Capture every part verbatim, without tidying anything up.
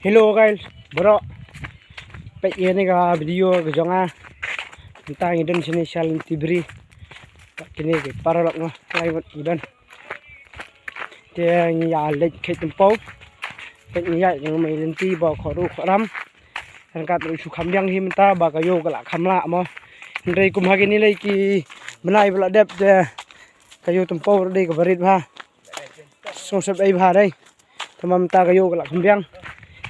Hello guys, bro. Peit ïa kane ka video ka jong nga. Mynta ngi don shane sha Lynti Bri. Kine ki paralok nga, kloi ngut ngi don. Te ngi ïa leit kheit tympew. Peit ngi ïa ngi mai lynti ba khuram khuram. Ryngkat ruh shu kham biang hi mynta ba ka ïew ka la kham lah mo. Hynrei kum ha kine lei ki bnai ba la dep te ka ïew tympew ruh dei kaba rit bha. Sngewsih ei bha dei. Te mynta ka ïew ka la kham biang.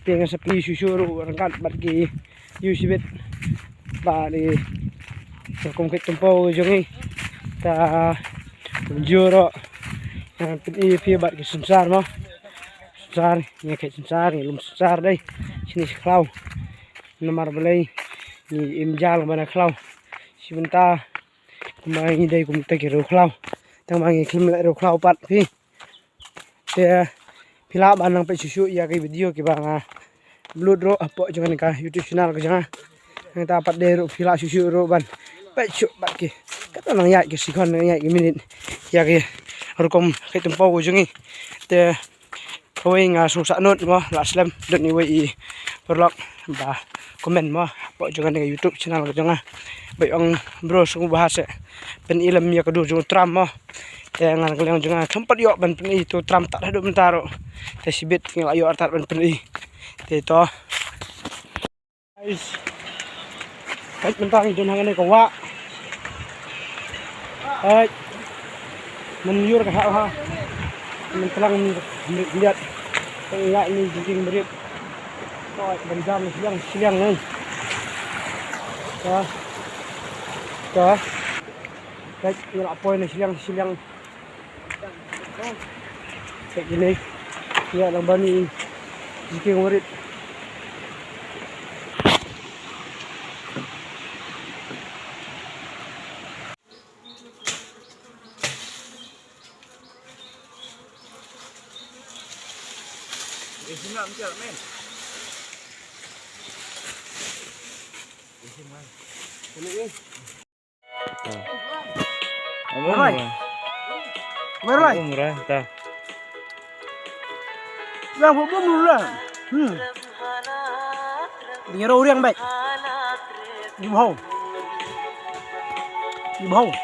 Te ngan sa plie shuh shuh ruh ryngkat bad ki ïew shibit. Ba dei ka kum kheit tympew jong ngi. Ta kumjuh ruh ngan pyni ïa phi bad ki synsar mo. Synsar, ngi kheit synsar, ngi lum synsar dei. Shini shi khlaw. Namar balei ngi im jal ban khlaw. Shi bynta kumba ngi dei kumta ki riewkhlaw. Tang ba ngi khlem leh riewkhlaw pat phi. Te phi lah ban nang peit shuh shuh ïa ki video kiba nga upload ruh hapoh jong kane ka YouTube channel ka jong nga. Nangta pat de ruh phi lah shuh shuh ruh ban peit shuh bad ki. Katno nang ïaid ki second, nang ïaid ki minit ïa ki rukom kheit tympew ka jong ngi. Te kawei nga sngewsih nud mo, la slem don iwei i paralok ba comment mo hapoh jong kane ka YouTube channel ka jong nga. Ba ong bro sngewbha seh pyni lem ïa ka dur jong u Trump mo. Te nga la ka liang jong nga khlem pat ïoh ban pyni ïa u Trump tad haduh mynta ruh. Te shibit ngi la ïoh artat ban pyni. Te to. Guys. Peit mynta ngi don hangne ka wah. Peit. Mynta ïur ka hah ha. Mynta lang ni mrit mrit. Peit ngi ïa ni jingkieng mrit. Peit ban jam shiliang shiliang ni. Ta. Ta. Peit ngi la poi ni shiliang shiliang. Peit ine. Ïa lang bani. Jingkieng mrit. Rai. Rai. Rai. Rai. Ta. Yang pun belum lah. Hmm. Dia orang baik. Di bawah. Di bawah.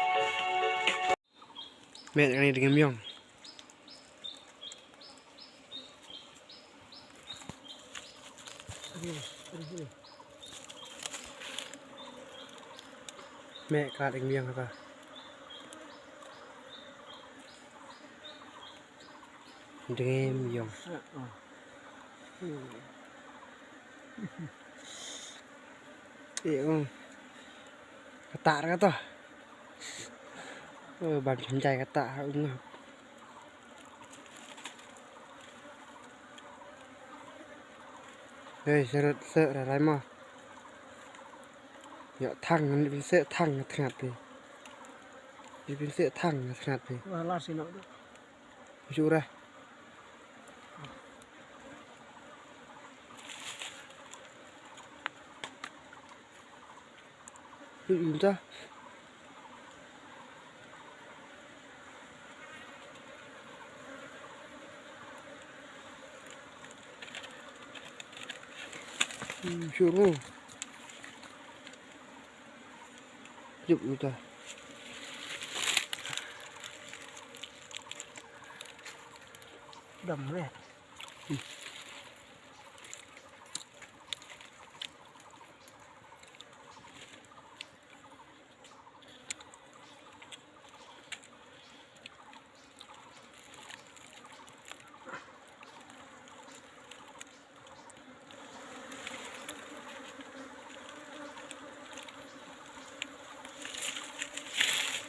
Met kane dang ïong. Met ka dang ïong haka. Dang ïong. Ïong. Kata kata. Oh, ban chim jai kata ha ung. Hei, seret se ra rai ma. Ïa thang ni pin se thang ngat ngat pi. Ni pin se thang ngat ngat pi. Wah, la sino. Sura. Ui, ui, ta. Ui, sura. Juk, ui, ta. Dam, eh.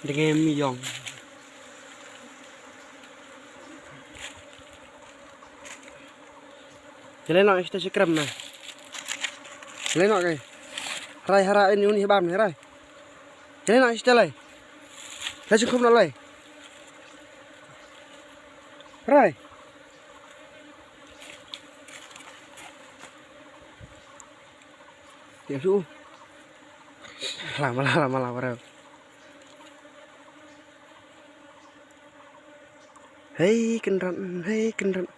Dang ïong. Jale na ista sikram na. Jale na kai. Rai hara ini uni bam ni rai. Jale na ista lai. Lai singkum na lai. Rai. Tiap su. Lama, lama, lama, lama. Hei, kynrad, hei, kynrad.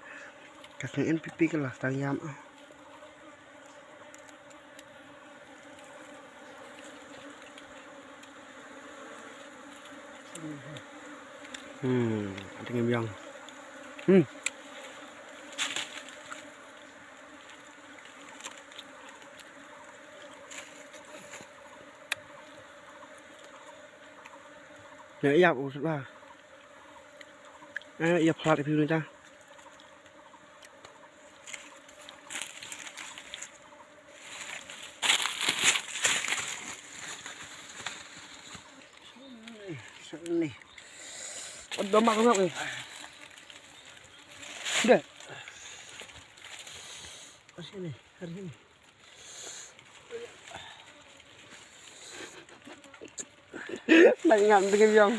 Ka keng N P P ka la tang ïam, ah. Hmm, ada ngi biang. Hmm. Ya, ya, usah lah. Eh, ya, pelat itu ni dah. Sini. Ada mak ngap ni. Dah. Sini, hari sini. Nang ngam dengan yang.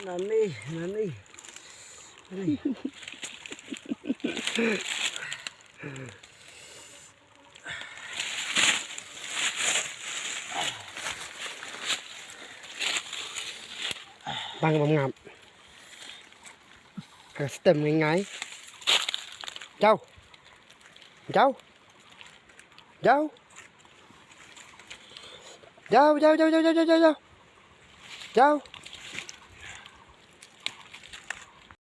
Nani, nani. Nani. Bang bang ngap. Ka stem ngai ngai. Jau. Jau. Jau. Jau, jau, jau, jau, jau, jau, jau. Jau.